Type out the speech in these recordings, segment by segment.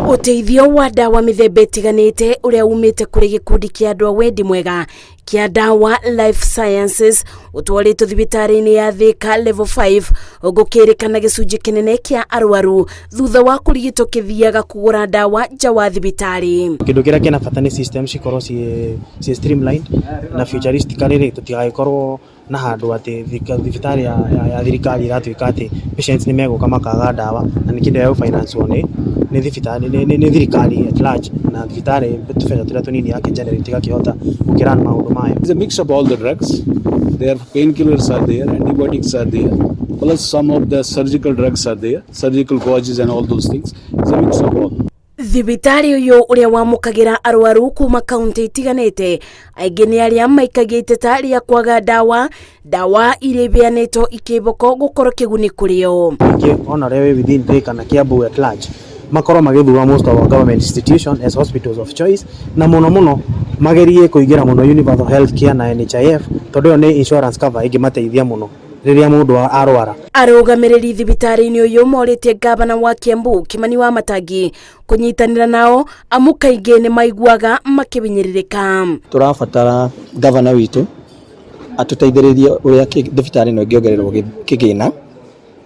Ũteithio wa ndawa mĩthemba ĩtiganĩte ũrĩa umĩte kũrĩ gĩkundi kĩa andũ a wendi mwega kĩa Dawa Life Sciences ũtwarĩtwo thibitarĩ-inĩ ya Thika Level 5, gũkĩrĩkana gĩcunjĩ kĩnene kĩa arwaru thutha wa kũrigitwo kĩthiaga kũgũra ndawa nja wa thibitarĩ. Kĩndũ kĩrĩa kĩna bata nĩ system cikorwo ciĩ streamlined na futuristically rĩ, tũtigagĩkorwo na handũ atĩ thibitarĩ ya thirikari ĩratuĩka atĩ patients nĩ megũka makaga ndawa, na nĩ kĩndũ gĩa finance wo nĩ thibitarĩ, nĩ thirikari at large, na thibitarĩ tũbeca tũrĩa tũnini ya generate ĩgakĩhota gũkĩrun maũndũ mayo. It's a mix of all the drugs. There painkillers are there, antibiotics are there, plus some of the surgical drugs are there, surgical gauges and all those things. It's a mix of all. Thibitarĩ ũyũ ũrĩa wamũkagĩra arwaru kuma kaunti itiganĩte, aingĩ nĩ arĩa maikagia iteta rĩa kwaga ndawa, ndawa iria ibeanĩtwo ikĩboko gũkorwo kĩguni kũrĩ o. Ningĩ ona ũrĩa wĩ within Thika na Kiambu at large makorwo magĩthura most of our government institution as hospitals of choice, na mũno mũno magerie kũingĩra mũno universal health care na NHIF, tondũ ĩyo nĩ insurance cover ĩngĩmateithia mũno rĩrĩa mũndũ arwara. Arũgamĩrĩri thibitarĩ-inĩ ũyũ morĩtie ngavana wa Kiambu Kimani wa Matangi kũnyitanĩra nao, amu kaingĩ nĩ maiguaga makĩhinyĩrĩrĩka. Tũrabatara gavana witũ atũteithĩrĩrie ũrĩa thibitarĩ ĩno ĩngĩongererwo kĩgĩna,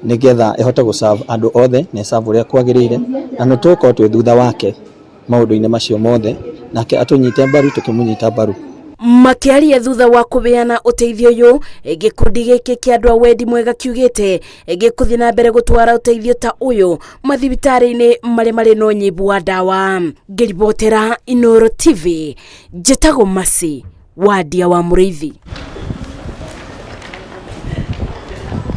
nĩgetha ĩhote gũ serve andũ othe na ĩserve ũrĩa kwagĩrĩire, na nĩ tũgũkorwo twĩ thutha wake maũndũ-inĩ macio mothe, nake atũnyite mbaru tũkĩmũnyita mbaru. Makĩaria thutha wa kũbeana ũteithio ũyũ, gĩkundi gĩkĩ kĩa andũ a wendi mwega kiugĩte gĩkũthiĩ na mbere gũtwara ũteithio ta ũyũ mathibitarĩ-inĩ marĩa marĩ na ũnyibu wa ndawa. Ngĩribotera Inooro TV, njĩtagwo Masi Wadia wa Mũrĩithi.